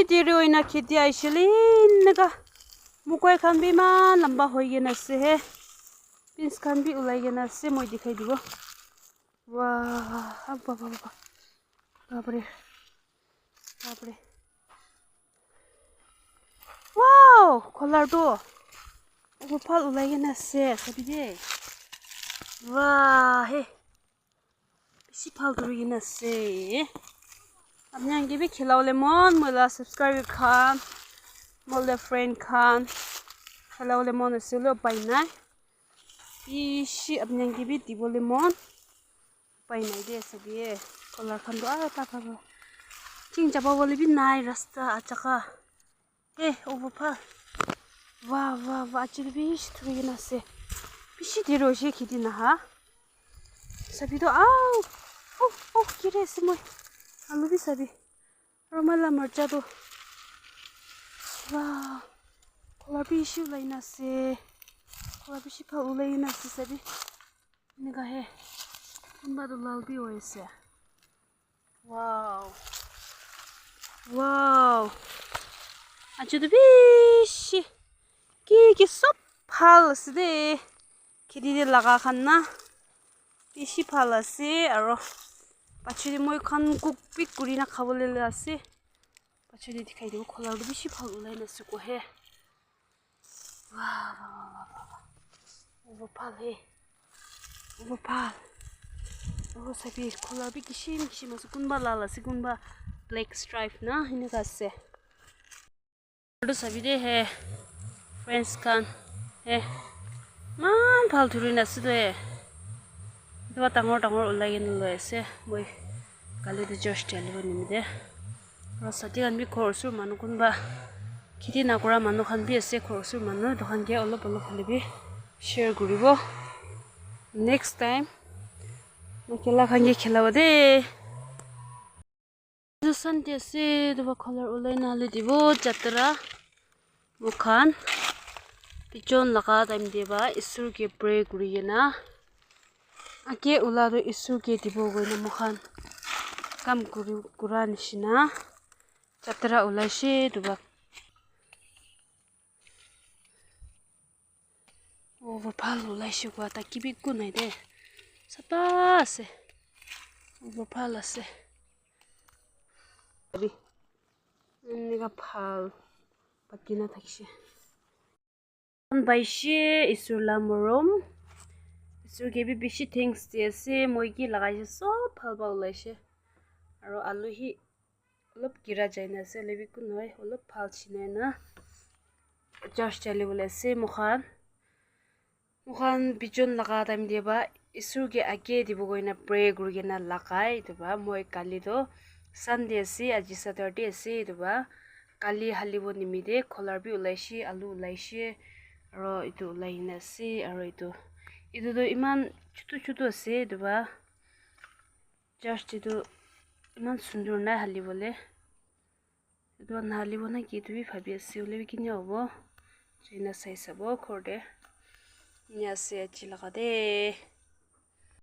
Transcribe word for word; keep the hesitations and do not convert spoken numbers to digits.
Tiri hoina kheti aishile eneka. Mukoi khan bi eman lamba hoi kena ase he. Beans khan bi ulai kena ase, moi dikhai dibo. Wah, abba, abba, abba. Baap re. Baap re. Wow, color tu. Etu bhal ulai kena ase, sabi de. Wah, he. Bishi bhal kuri kena ase. Apni khan ke bi khilawole mon, moi la subscriber khan, moi la friend khan. Khilawole mon ase, hoile upai nai. Bishi apni khan ke bi dibole mon. Upai nai de, sabi e. Color khan tu, ah, ta, ta, ta. Ching chaba wale bi nai, rasta, ah, jaka. Eh, over pa. Wah, wah, wah, aji tu bishi thuri kena ase. Bishi deri hoise kheti naha. Sabi tu, ah, oh, oh, kiri ase moi. Alu bi sabi. Aro moi la marcha tu. Wah, color bishi ulai kena ase. Color bishi bhal ulai kena ase, sabi. Eneka he. Kunba tu lal bi hoi ase. Wow. Wow. Aji tu bishi. Ki ki sob bhal ase de. Kheti te laga khan na. Bishi bhal ase aro. Pache te moi khan cook bi kuri na khawole le ase. Pache te dikhai dibo, color tu bishi bhal ulai na ase ko he. Wah, wah, wah, wah, wah, wah. Over bhal he. Over bhal. Over sabi, color bi kishim kishim ase. Kunba lal ase, kunba black stripe na, eneka ase. Etu sabi de he, friends khan. He, eman bhal thuri na ase de. Etu dangor dangor ulai kena loi ase. Moi kali tu church jai le nimite. Aro sathi khan bi ghor osor manu kunba kheti nakura manu khan bi ase, ghor osor manu, etu khan ke olop olop hoile bi share kuribo. Next time moi kela khan ke khilabo de. Etu Sunday ase, etu para color ulai na hali dibo, jatra. Moi khan bijon laga time te ba Isor ke pray kuri kena, age ula tu Isor ke dibo koina moi khan kam kuri, kura nishina jatra ulaise etu ba. Over bhal ulaise kua, taki bi ekku nai de. Sapha ase. Over bhal ase. Abi. Eneka bhal pati na thakise. Mon paise, Isor la morom. Isor ke bi bishi thanks di ase. Moi ki lagaise, sob bhal bhal ulaise. Aro alu hi olop gira jai na ase, hoilebi ekku nohoi, olop bhal chinai na. Church jai le bole ase moi khan. Moi khan bijon laga time te ba Isor ke age dibo koina pray kuri kena lagai. Etu ba moi kali toh Sunday ase, aji Saturday ase, etu ba kali halibo nimite color bi ulaise, alu ulaise, aro etu ulai kena ase, aro etu, etu toh eman chutu chutu ase, etu ba church te toh eman sundur nai halibole. Etu nahalibo na ki etu bi bhabi ase, hoilebi kinika hobo. Jaina sai sabo ghor te. Enia ase aji laga te.